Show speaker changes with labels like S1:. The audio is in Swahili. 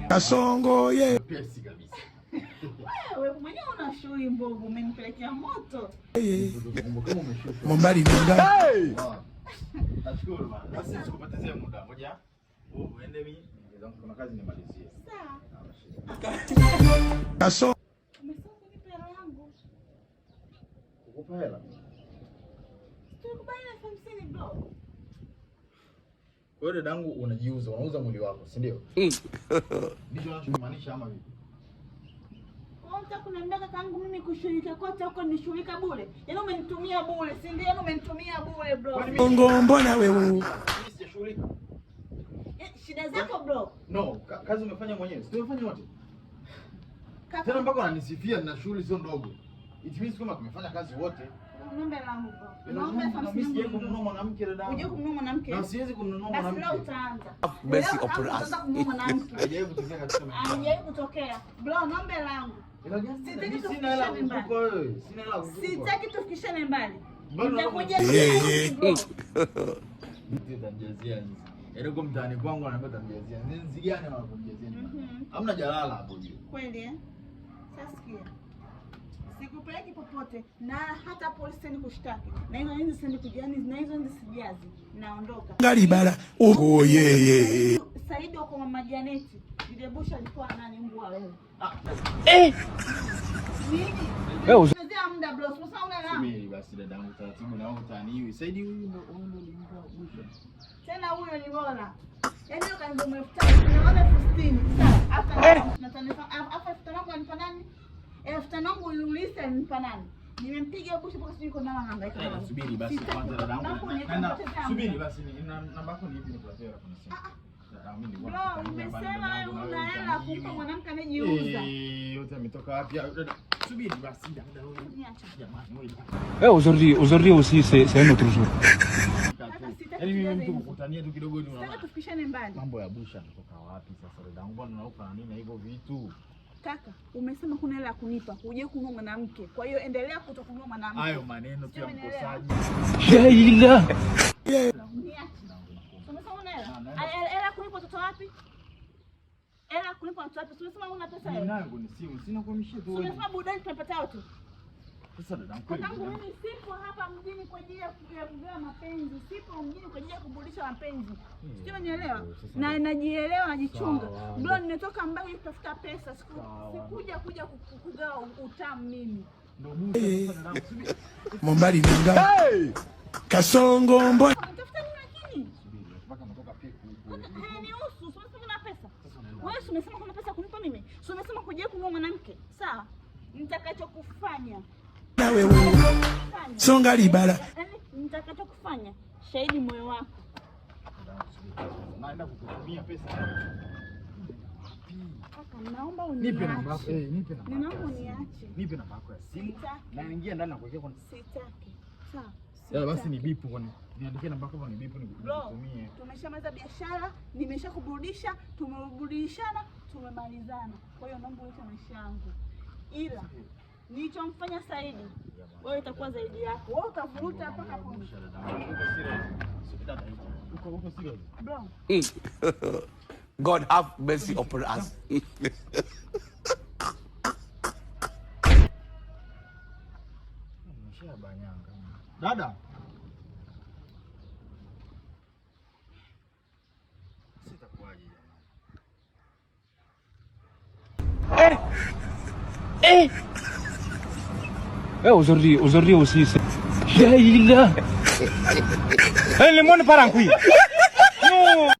S1: Kasongo ye.
S2: Pesi kabisa.
S3: Wewe mwenyewe una shughuli mbovu, umenipelekea moto.
S2: Kumbuka umeshushwa.
S1: Mobali na ngai.
S2: Nashukuru bana. Basi sikupotezea muda. Ngoja. Wewe uende, mimi kuna kazi nimalizie.
S3: Sawa.
S1: Kasongo.
S3: Umesahau kunipa hela yangu.
S2: Kukupa hela?
S3: Tulikubaliana 50,000, bro.
S2: Kwa hiyo dadangu, unajiuza, unauza mwili wako, si ndio? Ndicho unachomaanisha ama vipi?
S3: Kwa hiyo unataka kuniambia kakaangu mimi kushughulika kote huko nishughulika bure? Yaani umenitumia bure, si ndio? Yaani umenitumia bure, bro.
S2: Kwani mimi
S1: Kasongo mbona wewe.
S2: mimi sijashughulika?
S3: Shida zako, bro.
S2: No, kazi umefanya mwenyewe. Si tumefanya wote?
S3: Kaka,
S2: Tena mpaka unanisifia na shughuli sio ndogo. It means kwamba tumefanya kazi wote.
S3: Naomba hela yangu, bro. Naomba elfu
S2: Mimi
S3: hamsini
S2: sijawahi
S3: yangu.
S2: kumnunua mwanamke, dadangu.
S3: Unajua kumnunua mwanamke?
S2: Na siwezi kumnunua
S3: Basi leo
S2: mwanamke.
S3: utaanza.
S4: Mercy
S3: Leo
S4: upon
S3: kakaangu
S4: us.
S3: utaanza kununua mwanamke.
S2: Haijawahi kutokea katika maisha yangu.
S3: Haijawahi kutokea. Bro, naomba hela yangu.
S2: Hela gani?
S3: Sitaki
S2: Mimi sina hela ya
S3: tufikishane mbali.
S2: kukupa wewe. Sina hela ya kukupa.
S3: Sitaki tufikishane mbali.
S2: Mbona
S3: Nitakuja
S1: Yeah.
S3: bro.
S2: Utanijazia nzi. Yaani huko mtaani kwangu ananiambia utanijazia nzi. Nzi gani wanakunijazia nzi? Hamna jalala hapo juu.
S3: Kweli eh? Sasa sikia. Sikupeleki popote na hata polisi siendi kushtaki. Na hizo nzi siendi kujani, na hizo nzi sijazi. Naondoka.
S1: Ngalibala. Oh yeah.
S3: Saidi kwa mama Janeti. Yule busha alikuwa nani, mbwa wewe?
S4: Eh.
S3: Nini?
S4: Eh,
S3: Unazea muda, bro. Sasa una hela.
S2: Subiri basi dadangu, taratibu na wewe utaniwi. Saidi huyu ndo ulimpa busha.
S3: Tena huyo ni bora. Yaani hiyo kanipa 5,000, naona 60,000. Sawa. Hapa na tano, hapa 5,000 yangu alinipa nani? 5,000 yangu uliulisa alinipa nani? Nimempiga busha mpaka sijui kwa nani anahangaika.
S2: Eh, subiri basi
S3: Sitaki-
S2: kwanza dadangu.
S3: Naomba uniweke mpoteza
S2: Subiri
S3: muda.
S2: basi namba yako ni ipi nikuletee hela kwenye simu? Dadangu, mimi nilikuwa
S3: Bro,
S2: nakutania bana,
S3: umesema wewe
S2: dadangu, na
S3: una
S2: wewe
S3: hela
S2: utaniwi.
S3: kumpa mwanamke anayejiuza.
S2: Eh, yote ametoka wapi? Dada, subiri basi dada wewe.
S3: Niache.
S2: Jamani wewe.
S4: Eh, aujourd'hui aussi, c'est un autre jour.
S3: Kaka, sitaki
S2: Yaani mimi
S3: tujaze
S2: mtu
S3: hizo.
S2: kukutania tu kidogo ni
S3: Sitaki
S2: unaona.
S3: tufikishane mbali.
S2: Mambo ya busha anatoka wapi sasa dadangu? Mbona unaupa na nini na hivyo vitu?
S3: Kaka, umesema huna hela ya kunipa, hujai kununua mwanamke. Kwa hiyo endelea kutokununua mwanamke.
S2: Hayo maneno tu ya
S3: Sio, umenielewa?
S2: mkosaji.
S4: Jaila.
S3: Niache. Umesema huna hela? Hela ya kunipa watoto wapi? Hela ya kunipa watoto wapi? Umesema huna pesa wewe.
S2: Ninayo kwenye simu, sina kuhamishia tu wewe.
S3: Umesema burudani tunapata wote.
S2: Sasa dadangu kweli.
S3: Kakangu, mimi sipo hapa mjini kwa ajili ya kugawa mapenzi, sipo mjini kwa ajili ya kuburudisha mapenzi. Sijui umenielewa?
S2: Sasa
S3: Na najielewa, najichunga.
S2: Sawa.
S3: Bro, nimetoka mbali kutafuta pesa,
S2: Sawa.
S3: sikuja kuja kugawa utamu mimi.
S2: Ndio busha sasa dadangu. Subiri.
S1: Mobali na ngai. Kasongo mbona.
S3: Unatafuta nini lakini?
S2: Subiri, mpaka umetoka peku huko.
S3: Hayanihusu, si umesema una pesa.
S2: Sasa unaenda.
S3: Wewe si umesema kuna pesa kunipa mimi? Si umesema kuja kununua mwanamke? Sawa. Nitakachokufanya.
S1: Na wewe.
S3: Fanya.
S1: Songa libala.
S3: Yaani nitakachokufanya, shahidi moyo wako.
S2: Dadangu, subiri. Naenda kukutumia pesa.
S3: Kaka, naomba
S2: Nipe namba yako.
S3: uniache.
S2: Eh, nipe namba yako
S3: Ninaomba
S2: ya simu.
S3: uniache.
S2: Nipe namba yako ya simu.
S3: Sitaki.
S2: Na niingia ndani na kuwekea kwenye.
S3: Sitaki. Sawa.
S2: Yala basi
S3: Sitaki.
S2: ni bipu kwani. Niandikie namba yako ni bipu
S3: Bro,
S2: nikutumie.
S3: tumeshamaliza biashara, nimeshakuburudisha, tumeburudishana, tumemalizana. Kwa hiyo naomba uache maisha yangu, ila nilichomfanya Saidi, wewe itakuwa zaidi yako. Wewe utavuruta mpaka hapo.
S2: Uko serious? Dada, uko serious?
S3: Bro,
S4: God have mercy upon us.
S2: Umeshabanyanga. Dada. Sitakuwaje jamani?
S4: Eh. Eh, aujourd'hui aussi, c'est. Jaila. Eh, le monde part en couille. Non.